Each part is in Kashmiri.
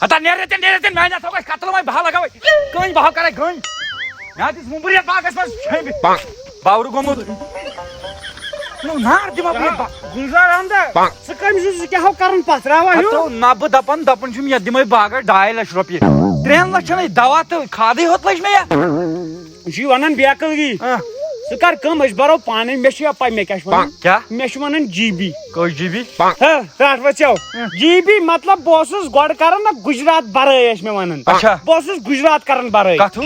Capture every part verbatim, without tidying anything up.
ہتا نیرے تن نیرے تن میانہِ اتھو گژھِ قتل وۄنۍ بہا لگاوے کٔنۍ بہا کرے گٔنۍ مےٚ دِژ مُمبریت باغس منٛز چھیٚمبِ باورٕ گوٚمُت نو نار دِمہ بہٕ یتھ با- گُلزار احمد، ژٕ کٔمۍ سُنٛد ژٕ کیٛاہ ہو کران پتھ راوان ہیوٗ؟ ہتو نہ بہٕ دپان دپان چھُم یتھ دِمے باغس ڈاے لچھ رۄپیہِ ترٛٮ۪ن لچھن ہے دوا تہٕ کھادٕے ہوت لٔج مےٚ یتھ یہِ چھُے ونان بیکل گی۔ آ۔ ژٕ کر کٲم، أسۍ برو پانے، مےٚ چھِ پاے مےٚ کیٛاہ چھِ ونان۔ کیٛاہ؟ مےٚ چھِ ونان جی بی۔ کٔژ جی بی؟ ہہ، رٹھ وۄنۍ ژےٚ۔ جی بی مطلب بہٕ اوسُس گۄڈٕ کران نہ گُجرات برٲے ٲسۍ مےٚ ونان۔ اچھا۔ بہٕ اوسُس گُجرات کران برٲے۔ کتھٕ؟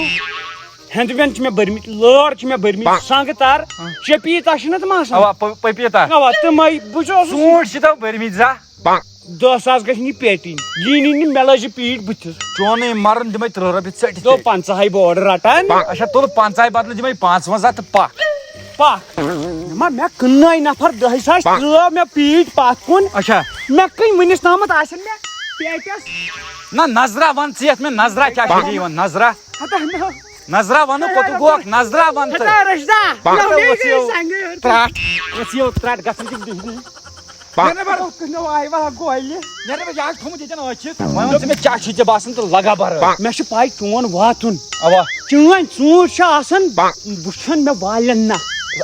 ہٮ۪نٛدٕ وٮ۪نٛد چھِ مےٚ بٔرمٕتۍ، لٲر چھِ مےٚ بٔرمٕتۍ، سنٛگہٕ تر، شیٖپیٖتا چھِنہ تِم آسان؟ اوا، پ- پپیٖتا۔ اوا، تِمے، بہٕ چھُس اوسُس ژوٗنٛٹھۍ چھِ تو بٔرمٕتۍ زا۔ دہ ساس گژھِ نہٕ یہِ پیٹِنۍ، یی نہٕ نہٕ مےٚ لٔج یہِ پیٖٹ بٕتھِس۔ چونٕے مرُن دِمے ترٕہ رۄپیہِ ژٔٹِتھ۔ تو پنٛژاہے بہٕ اورٕ رٹان۔ اچھا، تُلہٕ پنٛژاہے بدلہٕ دِمے پانٛژوَنٛزاہ تہٕ پکھ۔ پکھ۔ مےٚ ما، مےٚ کٕننٲے نفر دَہہِ ساسہِ ترٛٲو مےٚ پیٖٹ پتھ کُن۔ اچھا۔ مےٚ کٕنۍ وٕنِس تامتھ آسن مےٚ پیٹٮ۪س۔ نہ، نظرا وَن ژٕ یَتھ مےٚ نظرا کیٛاہ چھِ دِوان، نظرا؟ ہتا نہ۔ نظرا وَنہٕ کوٚت گوکھ، نظرا وَن ژٕ۔ ہتا رشدا، ہتا مےٚ وٕچھ یِو۔ گٔے سنگے۔ ترٛٹھ، وٕچھ یِو، ترٛٹھ گژھن تِم بِہِنۍ۔ نیر نیر بر۔ کٕنو آیہِ وا گولہِ۔ نیر نیر بر، یہِ آز تھوٚمُت ییٚتٮ۪ن ٲسِتھ۔ وۄنۍ وَن ژٕ مےٚ کیٛاہ چھُے ژےٚ باسان تہٕ لگا بَرٲے؟ مےٚ چھِ پَے چون واتُن۔ اَوا۔ چٲنۍ ژوٗنٛٹھۍ چھِ آسان وٕچھان مےٚ والٮ۪ن نہ۔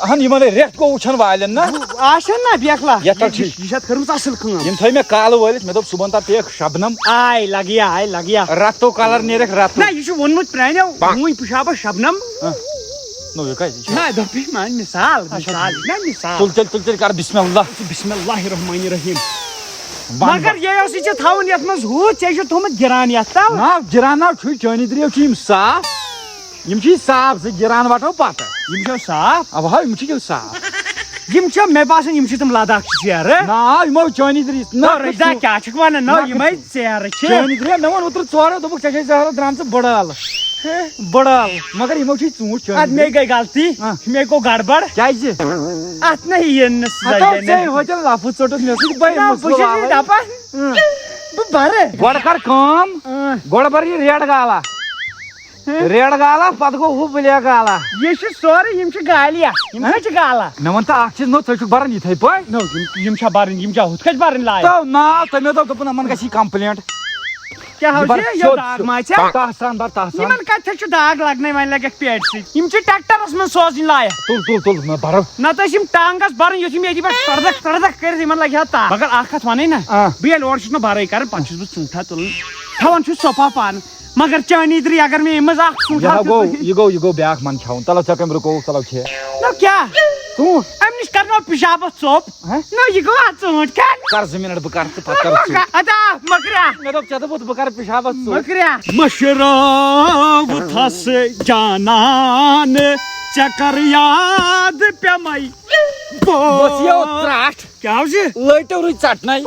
اَہَن، یِمَن ہے رٮ۪تھ گوٚو وٕچھان والٮ۪ن نہ۔ آسن نہ بیکلا۔ یَتھ پٮ۪ٹھ چھُے۔ یہِ چھِ اَتھ کٔرمٕژ اَصٕل کٲم۔ یِم تھٲے مےٚ کالہٕ وٲلِتھ، مےٚ دوٚپ صُبحن تام پیٚیَکھ شبنم۔ آے لگیا، آے لگیا۔ رتو کلر نیرکھ رتو۔ نہ، یہِ چھُ ووٚنمُت پرٛانیو، وٕنۍ پِشابس شبنم۔ ہاں۔ نو، یہِ کتہِ چھُ؟ نہ، دوٚپُے مان مثال، اچھا، مثال، نہ مثال۔ تُل تیٚلہِ، تُل تیٚلہِ کر بسم اللہ۔ بسم اللہ الرحمن الرحیم۔ بنٛد، مگر بنٛد۔ یہِ اوس یہِ ژےٚ تھاوُن یتھ منٛز ہُہ، ژےٚ چھُ تھوٚمُت گِران یتھ تل۔ نہ، گِران نہ چھُے، چٲنی درٛیو چھِ یِم صاف۔ یِم چھِ صاف، زٕ گِران وٹو پتہٕ۔ یِم چھِ صاف؟ اوا، یِم چھِ یِم صاف۔ یِم چھِ مےٚ باسان، یِم چھِ تِم لداخ چہِ ژیرٕ۔ نہ، یِمو چٲنی درٛیو، نہ، نہ، رٔزا کیٛاہ چھُکھ ونان؟ نہ، نہ، یِمے ژیرٕ چھِ۔ چٲنی درٛیو، مےٚ ووٚن اوترٕ ژورو، دوٚپُکھ، ژےٚ چھے زہرا درٛامژٕ بٕڑ ٲلہٕ۔ بٕڑ ٲلہٕ۔ مگر یِمو چھِ ژوٗنٛٹھۍ چٲنی اَدٕ مےٚ درٛیو۔ گٔے غلطی، ہاں۔ مےٚ گوٚو گڑبڑ۔ کیٛازِ؟ اتھ نہ یِن نہٕ سُہ اَتھ آو زَنٮ۪ن۔ ژےٚ ہوٚتٮ۪ن لفظ ژوٚٹُس مےٚ سۭتۍ، بہٕ نہ، یِمہٕ بہٕ چھُس یہِ سُہ دپان، اۭں۔ بہٕ بَرٕ۔ گۄڈٕ کر کٲم، اۭں۔ گۄڈٕ بَر یہِ ریڈ گالا۔ ریڈ گالا، پتہٕ گوٚو ہُہ بلیک گالا۔ یہِ چھُ سورُے، یِم چھِ گالی اَتھ۔ یِم ہہ؟ کَتہِ چھِ گالا؟ مےٚ وَن تہٕ اَکھ چیٖز، نو، ژٕ چھُکھ بَران یِتھَے پٲٹھۍ؟ نو، یِم، یِم چھا بَرٕنۍ؟ یِم چھا ہُتھ کٔنۍ بَرٕنۍ لایق؟ تو ناو، تہٕ مےٚ دوٚپ، دوٚپُن، یِمَن گژھِ یہِ کمپلینٹ۔ کیٛاہ یہِ حظ بَر چھِ؟ یہِ سیوٚد، داغ سیوٚد۔ ما چھےٚ؟ تَتھ سان بَر، تَتھ سان۔ یِمَن کَتہِ چھِ داغ لَگنَے؟ وۄنۍ لَگٮ۪کھ پیٹہِ سۭتۍ۔ یِم چھِ ٹرٛیکٹَرَس منٛز سوزٕنۍ لایق۔ تُل، تُل، تُل، مےٚ بَرو۔ نَتہٕ ٲسۍ یِم ٹانٛگَس بَرٕنۍ، یُتھ یِم ییٚتہِ پٮ۪ٹھ تَردَکھ، تَردَکھ کٔرِتھ، یِمَن لَگہِ ہا تاپھ۔ مگر اَکھ کَتھ وَنَے نہ، آ۔ بہٕ ییٚلہِ اورٕ چھُس نہ بَرٲے کَران، پَتہٕ چھُس بہٕ ژوٗنٛٹھا تُلان۔ تھاوان چھُس ژۄپا پانہٕ۔ مگر چٲنی درٕے اگر مےٚ أمۍ منٛز اکھ ژوٗنٛٹھ یہِ ہا آو گوٚو، تیُتھ یہِ گوٚو، یہِ گوٚو بیٛاکھ من چھاوُن۔ تَلو ژےٚ کَمہِ رُکووُکھ، تَلو کھے۔ نو کیٛاہ؟ ژوٗنٛٹھ۔ اَمہِ نِش کرنو پِشابَس ژوٚپ۔ ہہ؟ نو یہِ گوٚو اَتھ ژوٗنٛٹھ کھٮ۪ن۔ کر زٕ مِنٹ، بہٕ کر تہٕ پَتہٕ کر ژٕ۔ ادا، مۄکرا۔ مےٚ دوٚپ ژےٚ دوٚپُتھ بہٕ کر پِشابَس ژوٚپ۔ مۄکرا۔ مٔشراوتھس جانان، ژےٚ کر یاد پیٚمَے۔ بہٕ اوسُس یہِ ترٛٹھ۔ کیٛاہ حظ چھِ؟ لٔٹِو روٗدۍ ژٹنَے۔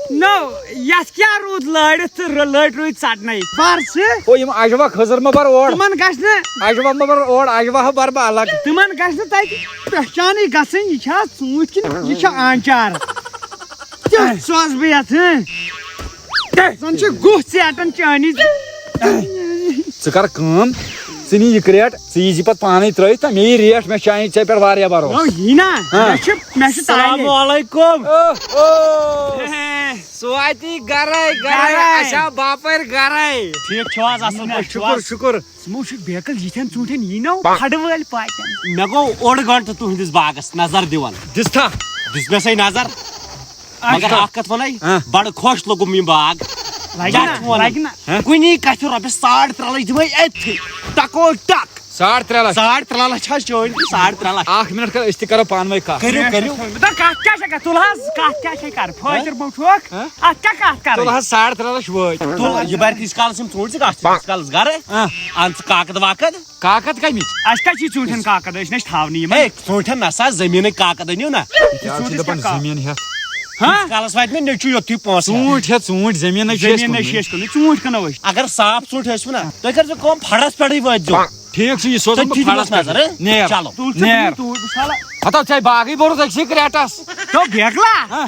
نو، یَتھ کیٛاہ روٗد لٲرِتھ تہٕ رٕ-، لٔٹۍ روٗدۍ ژٹنَے؟ بَر ژٕ۔ او، یِم اجوا خٔزٕر مہ بَر اور۔ تِمَن گژھِ نہٕ۔ اجوا مہ بَر اور، اجوا ہا بَر بہٕ الگ۔ تِمَن گژھِ نہٕ تَتہِ پہچانٕے گژھٕنۍ، یہِ چھا ژوٗنٛٹھۍ کِنہٕ یہِ چھا آنچار؟ تیُتھ سوزٕ بہٕ یَتھ، ہٕنٛہ؟ زَن چھِ گُہہ ژیٹان چٲنِس۔ ژٕ کر کٲم، ژٕ نہِ یہِ کرٛیٹ، ژٕ یی زِ پتہٕ پانے ترٲوِتھ تہٕ مےٚ یی ریٹ، مےٚ چھُ چانہِ ژےٚ پٮ۪ٹھ واریاہ بھروسہٕ۔ نو، یی نا، ہاں۔ مےٚ چھُ، مےٚ چھُ تانے۔ السلام علیکم۔ او، او۔ ہے۔ سواتی گرے، گرے، گرے۔ اچھا، باپٲرۍ گرے۔ ٹھیٖک چھِو حظ، اصٕل پٲٹھۍ چھِو شُکُر، حظ؟ شُکُر۔ ژٕ مہ وٕچھُکھ بیکل یِتھٮ۪ن ژوٗنٛٹھٮ۪ن یی نو پھڑٕ وٲلۍ پاتٮ۪ن۔ مےٚ گوٚو اوٚڑ گٲنٛٹہٕ تُہٕنٛدِس باغس نظر دِوان۔ دِژ تھا؟ دِژ مےٚ سَے نظر۔ مگر اچھا۔ اکھ کتھ ونے، ہاں۔ بڑٕ خۄش لوٚگُم یہِ باغ۔ لگہِ کیٛاہ نا، چھُ ونان؟ لگہِ نا۔ ہاں؟ کُنی کتھِ رۄپیس ساڑ ترٛےٚ لچھ دِمے أتھی۔ ٹکو ٹک۔ ساڑ ترٛےٚ لچھ؟ ساڑ ترٛےٚ لچھ حظ چٲنۍ تہٕ ساڑ ترٛےٚ لچھ۔ اکھ منٹ کر، أسۍ تہِ کرو پانہٕ ؤنۍ کتھ۔ کٔرِو، کٔرِو۔ دَپ کتھ کیٛاہ چھےٚ کرٕنۍ؟ تُل حظ، کتھ کیٛاہ چھےٚ کرٕنۍ؟ فٲطر بوٚٹھ چھُکھ؟ ہاں؟ اتھ کیٛاہ کتھ کرٕنۍ؟ تُل حظ ساڑ ترٛےٚ لچھ وٲتۍ۔ تُل، یہِ بر تیٖتِس کالس یِم ژوٗنٛٹھۍ ژٕ کتھ چھِ تیٖتِس کالس گرے؟ ہاں۔ اَن ژٕ کاکد واکد۔ کاکد کمِچ؟ اَسہِ کَتہِ چھِ ژوٗنٛٹھٮ۪ن کاکد؟ أسۍ نہ چھِ تھاونٕے یِمَن۔ ہے، ژوٗنٛٹھٮ۪ن نہ سا، زٔمیٖنٕے کاکد أنِو نہ۔ یہِ کیٛاہ چھِ ژوٗنٛٹھِس دَپان کیٛاہ کاکد؟ زٔمیٖن ہٮ۪تھ؟ ہاں؟ ییٖتِس کالَس واتہِ مےٚ نیٚچوٗ یوٚتُے پونٛسہٕ ہٮ۪تھ۔ ژوٗنٛٹھۍ ہٮ۪تھ، ژوٗنٛٹھۍ، زٔمیٖنَے چھِ أسۍ زٔمیٖنَے چھِ کٕنٕنۍ۔ أسۍ کٕنٕنۍ، ژوٗنٛٹھۍ کٕنو أسۍ۔ اگر صاف ژوٗنٛٹھۍ ٲسۍ وٕ نہ، تُہۍ کٔرۍزیو کٲم، فَڑَس پٮ۪ٹھٕے وٲتۍزیو۔ ٹھیٖک چھُ، یہِ سوزو تٔتھی بہٕ دِمَس فَڑَس نظر، پٮ۪ٹھ۔ ہہ؟ نیر۔ چلو۔ تُل ژٕ نیر۔ تُل، بہٕ چھُس ہلا۔ ہَتو ژےٚ باغٕے بوٚرُتھ أکسٕے کرٛیٹَس۔ تو بیکلا۔ ہہ؟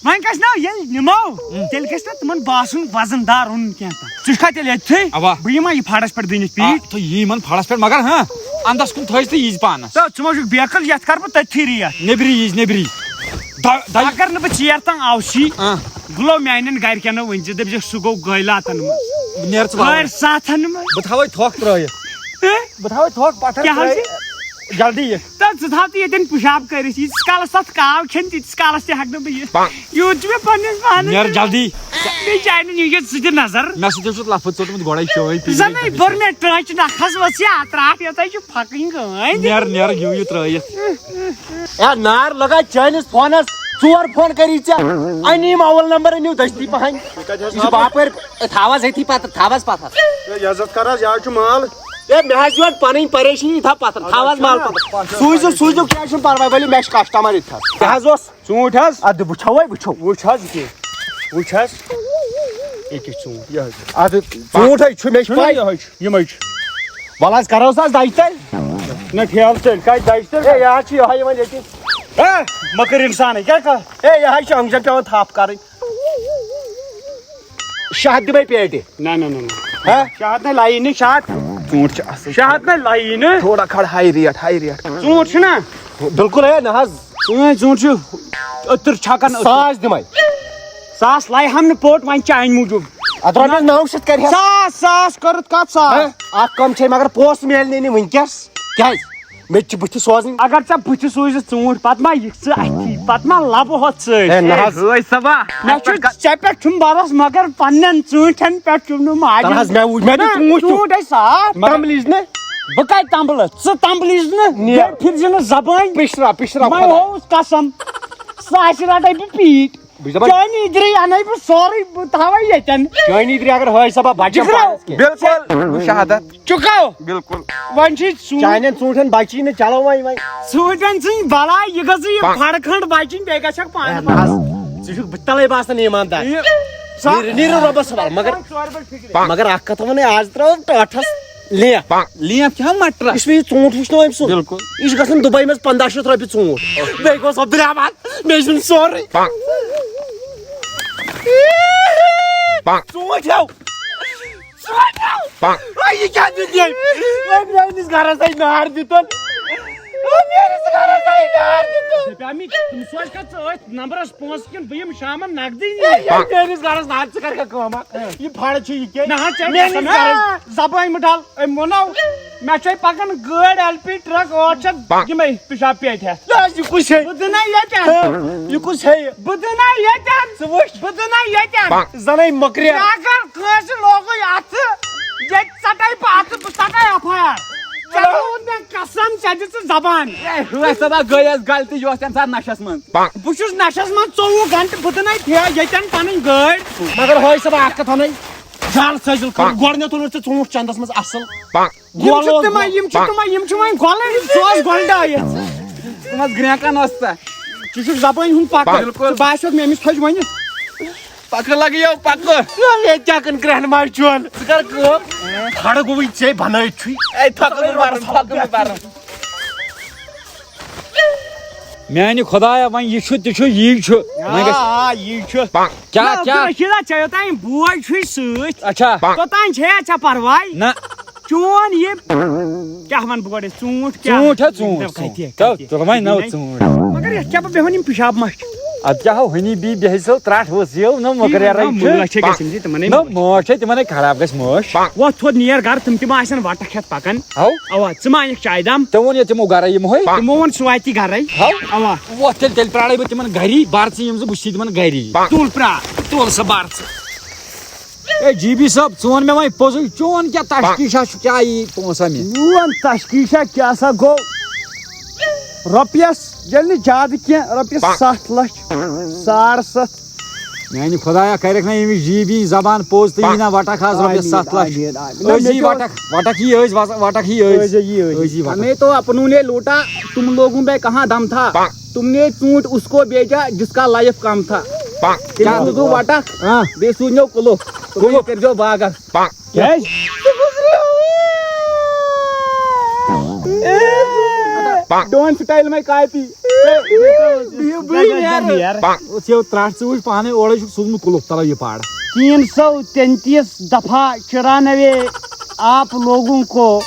وۄنۍ گژھِ نا ییٚلہِ نِمو، ہم۔ تیٚلہِ گژھِ نا تِمن باسُن وزن دار اوٚنُن کینٛہہ تہٕ۔ ژٕ چھُکھا تیٚلہِ ییٚتھٕے؟ اوا۔ بہٕ یِما یہِ فڑس پٮ۪ٹھ دٕنِتھ آ، پیٖٹۍ؟ تُہۍ یِیِو یِمن فڑس پٮ۪ٹھ، مگر ہاں، اندس کُن تھٲیزِ تہٕ ییٖزِ پانس۔ تہٕ ژٕ ما چھُکھ بیکل، یتھ کرٕ بہٕ تٔتھی ریٹ۔ نیبری ییٖزِ، نیبری۔ دَ- دَ- اگر نہٕ بہٕ ژیر تام آوسی، آ۔ بہٕ لو میانٮ۪ن گرِکٮ۪ن ؤنۍ زِ، دٔپۍ زٮ۪کھ، سُہ گوٚو گٲلۍ لاتن منٛز۔ نیر ژٕ بابا۔ گٲلۍ ساتھن منٛز۔ بہٕ تھاوے تھۄکھ ترٲیِتھ۔ ہہ؟ بہٕ تھاوے تھۄکھ پتھر کیٛاہ حظ ترٲیِتھ۔ چھِ؟ جلدی یہِ۔ تہٕ ژٕ تھاو تہٕ ییٚتٮ۪ن پِشاب کٔرِتھ، ییٖتِس کالس تتھ کاو کھٮ۪ن، تیٖتِس کالس تہِ ہٮ۪کہٕ نہٕ بہٕ یِتھ۔ یوٗت چھُ مےٚ پننِس پانس۔ نیر جلدی۔ بیٚیہِ چانہِ نیٖجس ژٕ تہِ نظر۔ مےٚ سۭتۍ چھُ لفظ ژوٚٹمُت گۄڈے چٲنۍ پی۔ زَنٕے بٔر مےٚ ٹرٛچ نکھس، ؤژھ یہِ اَتھ ترٛٹھ، یوٚتام چھُ پھکٕنۍ گٲنۍ۔ نیر، نیر، یِیِو یہِ ترٲیِتھ۔ اے نار لگا چٲنِس فونس، ژور فون کری ژےٚ۔ أنِم اول نمبر، أنِو دٔستی پہن۔ یہِ چھُ باپٲرۍ، اے، تھاو حظ أتھی پتہٕ، تھاو حظ پتہٕ۔ ہے، عزت کر حظ، یہِ حظ چھُ مال۔ اے، مےٚ حظ یوت پنٕنۍ پریشٲنی، تھاو پتہٕ، تھاو حظ مال پتہٕ۔ سوٗزِو، سوٗزِو، کینٛہہ چھُنہٕ پرواے، ؤلِو، مےٚ چھُ کسٹمر ییٚتہِ تھَس۔ کیٛاہ حظ اوس؟ ژوٗنٛٹھۍ حظ؟ اَدٕ وٕچھو وۄنۍ، وٕچھو۔ وٕچھ حظ یہِ کیٛاہ؟ وٕچھ حظ۔ یہِ کیٛاہ ژوٗنٛٹھ؟ یہِ حظ چھُ۔ اَدٕ ژوٗنٛٹھے چھُ، مےٚ چھُ چھُنہ پَے۔ یِہوٚے چھُ، یِمَے چھِ۔ وَلہٕ حظ کَرو سا حظ دَجہِ تَلہِ۔ نہ، ٹھیلہٕ تیٚلہِ کَتہِ دَجہِ تیٚلہِ؟ ہے، یہِ حظ چھُ یِہوٚے یِوان ییٚتہِ۔ ہے، مٔکٕر اِنسانٕے، کیٛاہ کَر؟ ہے، یہِ حظ چھِ أنٛگجَن پٮ۪وان تھَپھ کَرٕنۍ۔ شےٚ ہَتھ دِمَے پیٹہِ۔ نہ، نہ، نہ، نہ۔ ہہ؟ شےٚ ہَتھ نَے لَیی نہٕ، شےٚ ہَتھ۔ ژوٗنٛٹھ چھِ اَصٕل۔ شےٚ ہَتھ نَے لَیی نہٕ۔ تھوڑا کھڑ ہاے ریٹ، ہاے ریٹ۔ ژوٗنٛٹھ چھُنہ؟ بِلکُل ہے، نہ حظ۔ سٲنۍ ژوٗنٛٹھۍ چھِ أتٕر چھَکان أتٕر۔ ساس دِمَے۔ ساس لَیہِ ہَم نہٕ پوٚٹ وۄنۍ چانہِ موٗجوٗب۔ اَدٕ رۄپیَس نَو شَتھ کَرِ ہا۔ ساس، ساس کٔرٕتھ کَتھ ساس؟ ہہ؟ اَکھ کَم چھے، مگر پونٛسہٕ میلہِ نہٕ نہٕ وٕنۍکٮ۪س۔ کیٛازِ؟ مےٚ تہِ چھِ بٕتھِ سوزٕنۍ۔ اگر ژےٚ بٕتھِ سوٗزِتھ ژوٗنٛٹھۍ، پتہٕ ما یِکھ ژٕ اَتھی، پتہٕ ما لبہٕ ہۄتھ سۭتۍ؟ ہے، نہ حظ۔ ہے، ہٲے صبا۔ مےٚ چھُ ژےٚ پٮ۪ٹھ چھُم بھروسہٕ، مگر پننٮ۪ن ژوٗنٛٹھٮ۪ن پٮ۪ٹھ چھُم نہٕ ماجہِ۔ تَلہٕ حظ، مےٚ وُچھ، مےٚ تہِ نہ، ژوٗنٛٹھۍ چھُ۔ ژوٗنٛٹھۍ ٲسۍ صاف۔ مگر تَمبلِج نہٕ۔ بہٕ کَتہِ تَمبلہٕ؟ ژٕ تَمبلِج نہٕ۔ نیر۔ بیٚیہِ پھِرزِ نہٕ زبٲنۍ۔ پِشرا، پِشرا مےٚ پَتھر۔ ہووُس قسم۔ سُہ آسہِ رَٹَے بہٕ پیٖٹۍ۔ بہٕ چھُس دَپان، چٲنی درٕے اَنَے بہٕ سورُے، بہٕ تھاوَے ییٚتٮ۪ن۔ چٲنی درٕے اگر ہٲے صٲبہ بَچَن جِگرو۔ پانَس کینٛہہ۔ بِلکُل، بہٕ شہادت۔ چُکو۔ بِلکُل۔ وۄنۍ چھِ ژوٗ-، چانٮ۪ن ژوٗنٛٹھٮ۪ن بَچی نہٕ، چلو وۄنۍ، وۄنۍ۔ ژوٗنٛٹھٮ۪ن ژھٕنۍ بَلاے، یہِ گٔژھٕے یہِ پھَڑ کھٔنٛڈ بَچِنۍ، بیٚیہِ گژھکھ پانہٕ اے، نہ حظ، ژٕ چھُکھ بٕتَلَے باسان ایٖماندار۔ یہِ نیٖرِو، نیٖرِو رۄبَس حوالہٕ، مگر، ژورِ بَجہِ فِکرِ۔ مگر اَکھ کَتھ وَنے، آز ترٛٲو ٹٲٹھَس لیف۔ لیف کھٮ۪مہٕ مَٹرَس۔ یُس مےٚ یہِ ژوٗنٛٹھ وٕچھنو أمۍ سُنٛد، بِلکُل۔ یہِ چھُ گژھان دُبے منٛز پنٛداہ شیٚتھ رۄپیہِ ژوٗنٛٹھ۔ بیٚیہِ گوٚو عبدالرحمان، مےٚ چھُنہٕ سورُے۔ ژوٗنٛٹھ ہیوٚو۔ ژوٗنٛٹھ ہیوٚو۔ اے، یہِ کیٛاہ دیُت ییٚمۍ؟ أمۍ میٛٲنِس گَرَس ہے نار دیُتُن۔ أمۍ میٛٲنِس گَرَس ہے نار دیُتُن۔ دَپیٛاو مےٚ، تٔمِس سوزِ کَتھ ژٕ أتھۍ نمبرَس پونٛسہٕ کِنہٕ بہٕ یِمہٕ شامَن نقدٕے نِنہِ؟ ہے، یہِ میٛٲنِس گَرَس نار، ژٕ کَر کَتھ کٲم اَکھ؟ یہِ پھَڑ چھُ یہِ کیٛاہ؟ نہ حظ، ژےٚ میٛٲنِس کیٛاہ گَرَس۔ زبٲنۍ مُٹھال، أمۍ ووٚنو، مےٚ چھے پَکان گٲڑۍ ایل پی ٹرک ٲٹھ شیٚتھ، یِمے پِشاب پیٹہِ ہٮ۪تھ۔ نہ حظ، یہِ کُس ہے؟ بہٕ دِنَے ییٚتٮ۪ن۔ ہہ؟ یہِ کُس ہے؟ بہٕ دِنَے ییٚتٮ۪ن۔ ژٕ وٕچھ۔ بہٕ دِنَے ییٚتٮ۪ن۔ زَنَے مۄکرِ۔ مےٚ اگر کٲنٛسہِ لوگُے اَتھٕ، ییٚتہِ ژَٹَے بہٕ اَتھٕ، بہٕ ژَٹَے ایف آی آر۔ ژےٚ لوگُتھ مےٚ قسم، ژےٚ دِژٕژ زبان۔ ہے، ہٲے صٲبا، گٔے حظ غلطی، یہِ اوس تَمہِ ساتہٕ نَشَس منٛز۔ بہٕ چھُس نَشَس منٛز ژوٚوُہ گھنٹہٕ، بہٕ دِنَے فے-، ییٚتٮ۪ن پَنٕنۍ گٲڑۍ۔ مگر ہٲے صٲبا، اَکھ کَتھ وَنَے، جان سٲزِل کٔر، گۄڈٕنٮ۪تھ اوٚنُتھ ژےٚ ژوٗنٛٹھ چَندَس منٛز اَصٕل۔ یِم چھِ گولہٕ تِمے، اوس یِم چھِ تِمے، یِم چھِ وۄنۍ گۄلٕنۍ، سُہ اوس گۄلڈایِتھ۔ ژٕ ما گرٛینٛکان ٲس ژےٚ؟ ژٕ چھُکھ زبٲنۍ ہُنٛد پکہٕ۔ بِلکُل۔ ژٕ باسیٚکھ مےٚ أمِس تھٔج وۄنۍ۔ پکہٕ لگہِ یو پکہٕ۔ یے کیٛاہ کٕن کرٛہنہِ ماجہِ چول؟ ژٕ کر کٲم۔ کھڑ گوٚوُے ژےٚ بنٲوِتھ چھُے۔ اے، پکہٕ بہٕ برُن، پکہٕ بہٕ برُن۔ میانہِ خدایا، وۄنۍ یہِ چھُ تہِ چھُ، یی چھُ۔ وۄنۍ گژھِ آ، آ، یی چھُ۔ کیٛاہ، نہ، کیٛاہ؟ عبدالرشیدا، ژےٚ یوٚتام بوے چھُے سۭتۍ، اچھا۔ توٚتام چھے ژےٚ پرواے۔ نہ۔ چون یہِ، کیٛاہ وَنہٕ بہٕ گۄڈٕ، ژوٗنٛٹھ کیٛاہ؟ ژوٗنٛٹھ ہا ژوٗنٛٹھ، کَتہِ، ژوٗنٛٹھ۔ کَتہِ، تو، تُلہٕ وۄنۍ نٔو کِہیٖنۍ۔ ژوٗنٛٹھ۔ مگر یَتھ کیٛاہ بہٕ بیٚہوان یِم پِشاب مَچھِ؟ اَدٕ کیٛاہ ہو، ہنی بی بیٚہہِ سو ترٛٹھ ؤژھ یِو، نہ مۄکریرَے نہ، چھُ۔ مٲچھ ہے گژھِ أمِس یہِ، تِمَن ہے نہ، مٲچھ۔ مٲچھ ہے، تِمَن ہے خراب گژھِ مٲچھ۔ وۄتھ تھوٚد نیر گَرٕ، تِم تہِ ما آسَن وَٹَکھ ہٮ۪تھ پَکان۔ ہَو۔ اَوا، ژٕ ما اَنَکھ چایہِ دام؟ تِمو ووٚن یہِ تِمو گَرَے یِمہوے۔ تِمو ووٚن سُہ واتی گَرَے۔ ہَو۔ اَوا۔ وۄتھ تیٚلہِ، تیٚلہِ پرٛارَے بہٕ تِمَن گَری، بَر ژٕ یِم زٕ، بہٕ چھُس تِمَن گَری۔ تُل پرٛار، تُل سا بَر ژٕ۔ اے جی بی صٲب، ژٕ وَن مےٚ وۄنۍ پوٚزُے، چون کیٛاہ تشخیٖصا چھُ، کیٛاہ یی پونٛسہٕ مےٚ؟ میون تشخیٖصا کیٛاہ سا گوٚو؟ رۄپیَس، ییٚلہِ نہٕ زیادٕ کینٛہہ، رۄپیَس ستھ لَچھ، ساڑ ستھ۔ میٛانہِ خۄدایا، کَرٮ۪کھ نہ ییٚمِس جی بی زبان پوٚز تہٕ یی نہ وَٹَکھ آز رۄپیَس آمیٖن، ستھ لَچھ۔ آمیٖن، آمیٖن۔ نہ، أزی مےٚ تہِ اوس وَٹَکھ، وَٹَکھ یی أزۍ، وَٹَکھ یی أزۍ۔ أزۍ یی، أزۍ۔ أزی وَٹَکھ۔ ہمیں تو اپنوں نے لوٹا، تم لوگوں پہ کہاں دم تھا؟ تم نے چونٹ اس کو بیچا جس کا لائف کم تھا۔ تٔمۍ سوٗزُو وَٹَکھ، ہاں۔ بیٚیہِ سوٗزنو کُلُف۔ تُہۍ کٔرۍزیو باغس۔ کیٛازِ؟ ڈون سٹایل میں کاپی۔ بِہِو، بِہِو، نیرٕ۔ ژےٚ ترٛٹھ، ژٕ وٕچھ پانَے، اورَے چھُکھ سوٗزمُت کُلُف، تَلو یہِ پَر۔ تین سو تینتیس دفعہ چورانوے آپ لوگوں کو،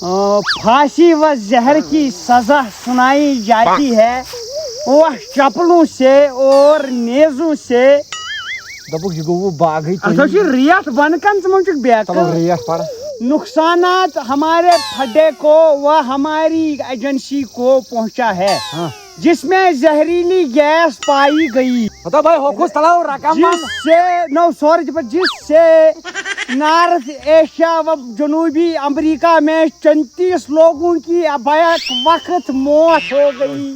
آ، پھانسی و زہر کی سزا سنائی جاتی ہے۔ وہ چپلوں سے اور نیزوں سے۔ دپُکھ یہِ گوٚو وۄنۍ باغٕے اَتھ حظ چھِ ریٹ بۄنہٕ کَنہِ، ژٕ ما چھُکھ بیکٕل؟ چلو ریٹ پَر۔ نقصانات ہمارے پھڈے کو و ہماری ایجنسی کو پہنچا ہے، ہاں۔ جس میں زہریلی گیس پائی گئی، ہتا بھائی ہوکھُس تلاو رقم جس سے نو سورج پر جس سے نارتھ ایشیا و جنوبی امریکہ میں چینتیس لوگوں کی بیک وقت موت ہو گئی۔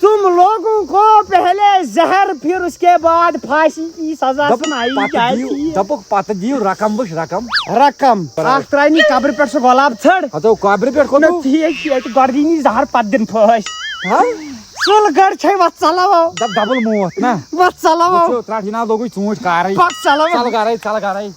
تم لوگوں کو پہلے زہر پھر اس کے بعد پھانسی کی سزا سنائی جاتی ہے۔ دپُکھ پتہٕ دِیِو رقم وٕچھ رقم۔ رقم۔ اکھ ترٛاونی قبرِ پٮ۪ٹھ سُہ گۄلاب ژھڑ۔ ہتو قبرِ پٮ۪ٹھ کوٚت؟ نہ ٹھیٖک چھُ، ییٚتہِ گۄڈٕ دِنی زہر پتہٕ دِن پھٲسۍ۔ ہا؟ سُل گڑھ چھے وتھ ژلاوو۔ وتھ ژلاوو۔ وٕچھِو، ترٛٹھ یہِ نہ لوگُے ژوٗنٛٹھۍ کارٕے۔ پکھ ژلاوو۔ ژل گرے، ژل گرے۔